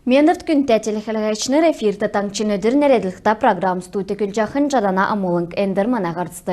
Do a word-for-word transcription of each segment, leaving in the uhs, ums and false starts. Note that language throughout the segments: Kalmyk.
Мендвт, күндтә телехәләгчнр! Эфирт «Таңһчин өдр» нерәдлһтә программ. Студьд көдлҗәхнь Җадана Амулң. Эндр мана һарцд.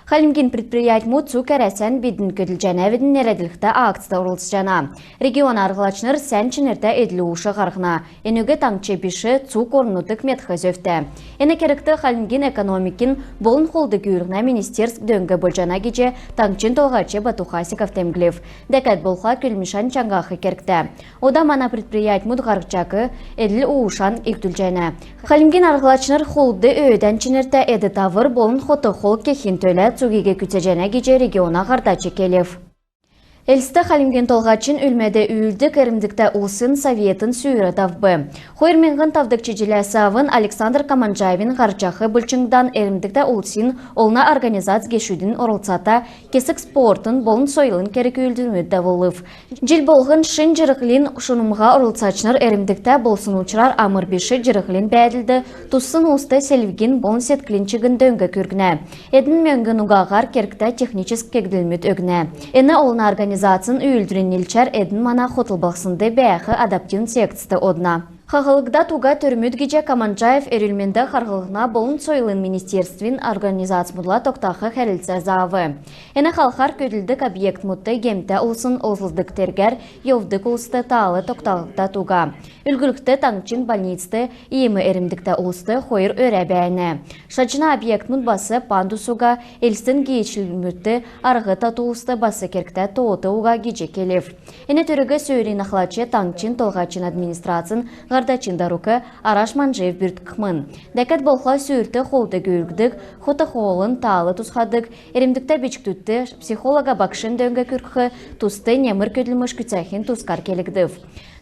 Хальмгин предприятьмуд цуг Әрәсән «Бидн көдлҗәнәвидн» нерәдлһтә акцд орлцҗана. Региона арһлачнр сән чинртә эдл-уш һарһна. Энүг таңһч биш, цуг орн-нутг медх зөвтә. Эн кергт Хальмгин экономикин болн хулд-гүүлгәнә министерств дөң болҗана гиҗ Таңһчин Толһач Бату Хасиков темдглв. Дәкәд болхла көдлмшән чаңһах кергтә. Ода мана предприятьмуд һарһҗах эдл-ушан икдүлҗәнә. Хальмгин арһлачнр хулд өөдән чинртә эд-тавр болн хот-хол кехин төлә цугиг күцәҗәнә гиҗ региона һардач келв. Элстд Хальмгин Толһачин үлмәд үүлддг эрмдгтә улсин советин сүүр давв. Хойр миңһн тавдгч җиләс авн Александр Каманджаевин һардҗах булчңдан эрмдгтә улсин олна организац гешүдин орлцата кесг спортын болн сойлын керг-үүлдврмүд давулв. Җил болһн шин җирһлин шунмһа орлцачнр эрмдгтә болсн учрар амр биш җирһлин бәәдлд туссн улст селвгин болн седклин чигн дөң күргнә. Эдн мөңгн угаһар кергтә техническ кегдлмүд өгнә. Эн олна организацин үүлдврин нилчәр эдн мана хотл балһснд бәәх адаптивн секцд одна. Хаһлгдад уга төрмүд гиҗ Каманджаев эрүл-менд харлһна болн сойлын министерствин организацмудла тогтах хәрлцә заав. Эн халхар көдлдг объектмудт гемтә улсин олзлдг тергәр йовдг улст таал тогталһгдад уга. Үлгүрлхд, таңһчин больницд иим эрмдгтә улст хойр өрә бәәнә. Шаҗна объектмуд бас пандус уга. Элстин гиичлмүдт арһ тату улст бас кергтә тоот уга гиҗ келв. Эн төриг сүүрин ахлач, Таңһчин Толһачин администрацин һардачин дарук Араш Манҗиев бүрткхмн. Дәкәд болхла сүүрт хулд гүүлгдг, хот-хоолын таал тусхадг, эрмдгтә бичкдүдт психолога багшин дөң күргх туст немр көдлмш күцәхин тускар келгдв.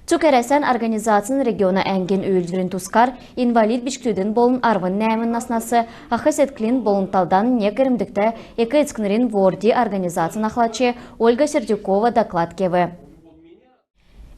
Цуг Әрәсән организацин региона әңгин үүлдврин тускар инвалид бичкдүдин болн арвн нәәмн наснас ах седклин болн талдан нег эрмдгтә эк-эцкнрин «Ворди» организацин ахлач Ольга Сердюкова доклад кев.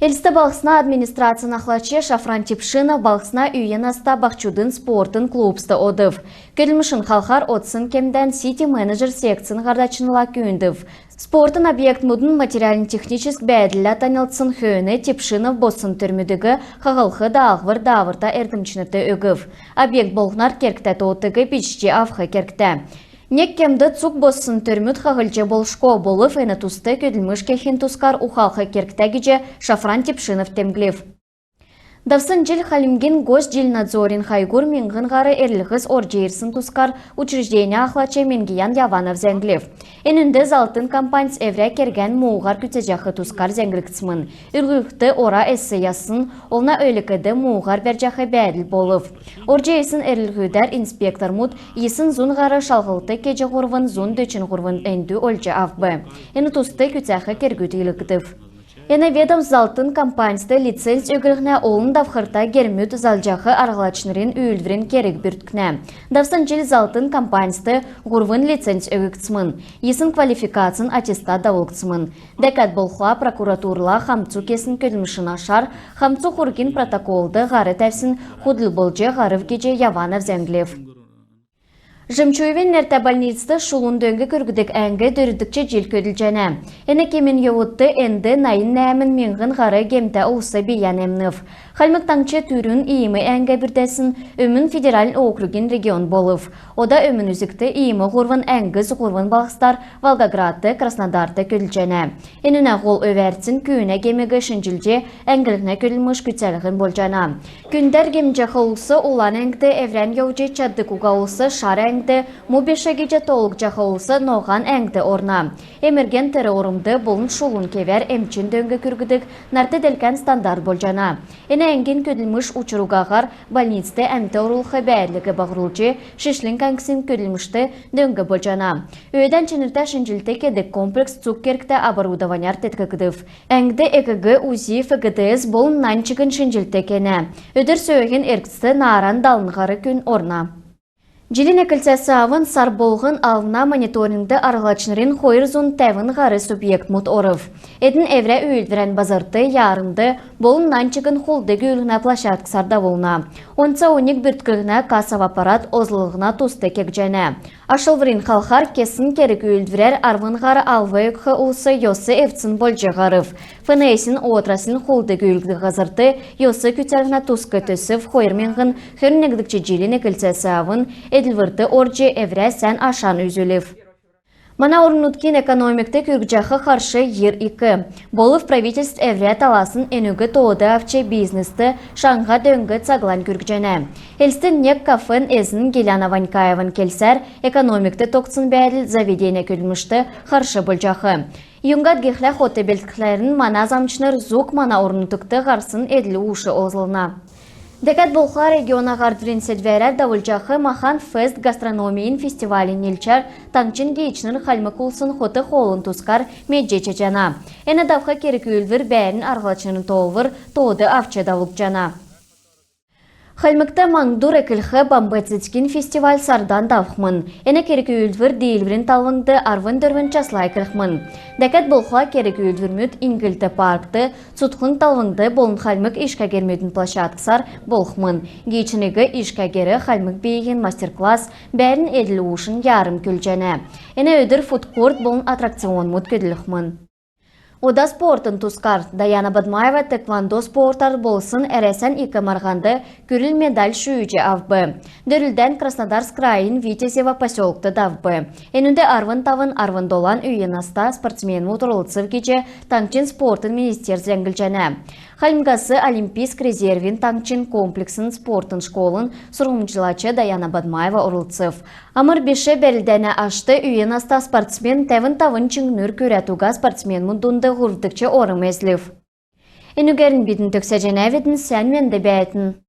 Элст балһсна администрацин ахлач Шафран Тепшинов балһсна үйин наста баһчудын спортын клубст одв. Көдлмшин халхар одсн кемдән сити-менеджер секцин һардачнрла күүндв. Спортын объектмудын материальн-техническ бәәдллә таньлдсн хөөн Тепшинов боссн төрмүдиг хаһлх даалһвр дааврта эрдмчнрт өгв. Объект болһнар кергтә тоотыг бичҗ авх кергтә. Нег кемд цуг боссн төрмүд хаһлҗ болшго, болв эн туст көдлмш кехин тускар ухалх кергтә гиҗ Шафран Тепшинов темдглв. Давсн җил Хальмгин Госжилнадзорин хайгур миңһн һар эрлһс орҗ ирсн тускар учрежденин ахлач Мингиян Яванов зәңглв. Энүнд заллтын компаньс эврә кергән мууһар күцәҗәх тускар зәңглгдсмн. Үлгүрлхд, ора эс яссн, олна өлг-эд мууһар бәрҗәх бәәдл болв. Орҗ ирсн эрлһүдәр инспектормуд йисн зун һар шалһлт кеҗ, һурвн зун дөчн һурвн эндү олҗ авв. Эн туст күцәх кергүд илгәгдв. Эн ведомств заллтын компаньст лиценз өглһнә, олн давхрта гермүд залҗах арһлачнрин үүлдврин керг бүрткнә. Давсн җил заллтын компаньст һурвн лиценз өггдсмн, йисн квалификацин аттестат давулгдсмн. Дәкәд болхла прокуратурла хамцу кесн көдлмшин ашар хамцу хургин протоколд һар тәвсн худл болҗ һарв гиҗ Яванов зәңглв. Жемчуевин нертә больницд шулун дөң күргдг әңг дөрвдгч җил көдлҗәнә. Эн кемин йовудт энд найн нәәмн миңһн һар гемтә улс бийән эмнв. Хальмг Таңһч түрүн иим әңг бүрдәсн Өмн федеральн округин регион болв. Ода өмн үзгт иим һурвн әңгс һурвн балһсдар: Волгоградт, Краснодарт көдлҗәнә. Энүнә һол өвәрцнь күүнә гемиг шинҗлҗ әңглһнә көдлмш күцәлһн болҗана. Күндәр гемҗәх улс улан әңгд, эврән йовҗ чаддг уга улс шар әңгд, му биш гиҗ тоолгдҗах улс ноһан әңгд орна. Эмргән тер ормд болн шулун кевәр эмчин дөң күргдг нарт-делкән стандарт болҗана. Эн әңгин көдлмш учр угаһар больницд әмт орулх бәәдлиг баһрулҗ, шишлң әңгсин көдлмшт дөң болҗана. Өөдән чинртә шинҗлт кедг комплекс цуг кергтә оборудованяр теткгдв. Әңгд ЭКГ, УЗИ, ФГДС болн нань чигн шинҗлт кенә. Өдр сөөһин эргцд нааран далн һар күн орна. Җилин эклцәс авн сар болһн алвна мониторингд арһлачнрин хойр зун тәвн һар субъектмуд орв. Эдн эврә үүлдврән базрт, яарнд болн нань чигн хулд-гүүлгәнә площадксар давулна. Онц оньг бүртклһнә, кассов аппарат олзллһна туст кегдҗәнә. Ашлврин халхар кесн керг-үүлдврәр арвн һар алв өгх улс йос эвдсн болҗ һарв. ФНС-ин отраслин хулд-гүүлгдг һазрт йос күцәлһнә туск төсв хойр миңһн хөрн негдгч җилин эклцәс авн эдлврт орҗ, эврә сән ашан үзүлв. Мана орн-нутгин экономикд күргҗәх харш йир ик. Болв правительств эврә таласн энүг тоод авч, бизнест шаңһа дөң цаглань күргҗәнә. Элстин нег кафен эзн Геляна Ванькаеван келсәр, экономикд тогтсн бәәдл заведенин көдлмшт харш болҗах. Юңгад гихлә хот белдхләрн мана замчнр зуг мана орн-нутгт һарсн эдл-уш олзлна. Дәкәд болхла региона һардврин седвәрәр давулҗах «Махан фест» гастрономин фестивалин нилчәр таңһчин гиичнр хальмг улсин хот-хоолын тускар медҗ чадҗана. Эн давх керг-үүлдвр бәәрн арһлачнрин тоолвр тоод авч давулгдҗана. Хальмгт маңһдур эклх «Бамб цецгин» фестиваль сардан давхмн. Эн керг-үүлдвр Диилврин талвңд арвн дөрвн часла эклхмн. Дәкәд болхла керг-үүлдврмүд «Иньглт» паркт, Цутхлң талвңд болн хальмг иш-кәгрмүдин площадксар болхмн. Гиичнриг иш-кәгр хальмг бииһин мастер-класс, бәәрн эдл-ушин ярмг күлҗәнә. Эн өдр фудкорт болн аттракционмуд көдлхмн. Ода спортын тускар. Даяна Бадмаева тхэквондо спортар болсн Әрәсән ик марһанд күрл медаль шүүҗ авв. Дөрлдән Краснодарск крайин Витязево поселкт давв. Энүнд арвн тавн — арвн долан үйин наста спортсменмүд орлцв гиҗ таңһчин спортын министерств зәңглҗәнә. Хальмгас олимпийск резервин таңһчин комплексн спортын школын сурһмҗлач Даяна Бадмаева орлцв. Амр биш бәрлдәнә ашт үйин наста спортсмен тәвн тавн чиңнүр күрәд уга спортсменмүд дунд һурвдгч орм эзлв. Энүгәрн бидн төгсәҗәнәвидн. Сән менд бәәтн.